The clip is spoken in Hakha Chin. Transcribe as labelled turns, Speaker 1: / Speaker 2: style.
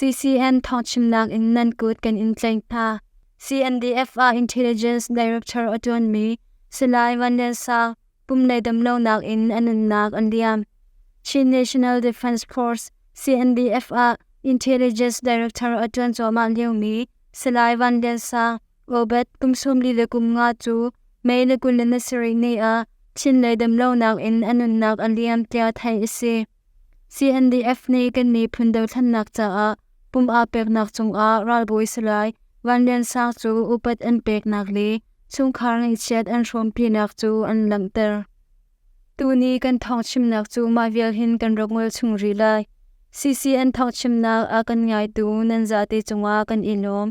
Speaker 1: CCN thawngchimnak in nan kut kan in tlaih hna. CNDF ah Intelligence Director a ṭuanmi Salai Van Lian Sang pumlei damlonak in a nunnak an liam. Chin National Defense Force CNDF ah Intelligence Director a ṭuan cuahmah liomi Salai Van Lian Sang Obed kum 45 cu May le 27 ni ah thinlei damlonak in a nunnak a liam tiah theih a si. CNDF nih kan miphun dothlennak caah pum aa peknak cungah ralbawi Salai Van Lian Sang cu upat an peknak le chungkhar ngaihchiat an hrawmpinak cu an langhter. Tuni kan thawngchimnak cu mah vial hin kan rak ngol chung rih lai. CCN thawngchimnak a kan ngaitu nan zate cungah kan i lawm.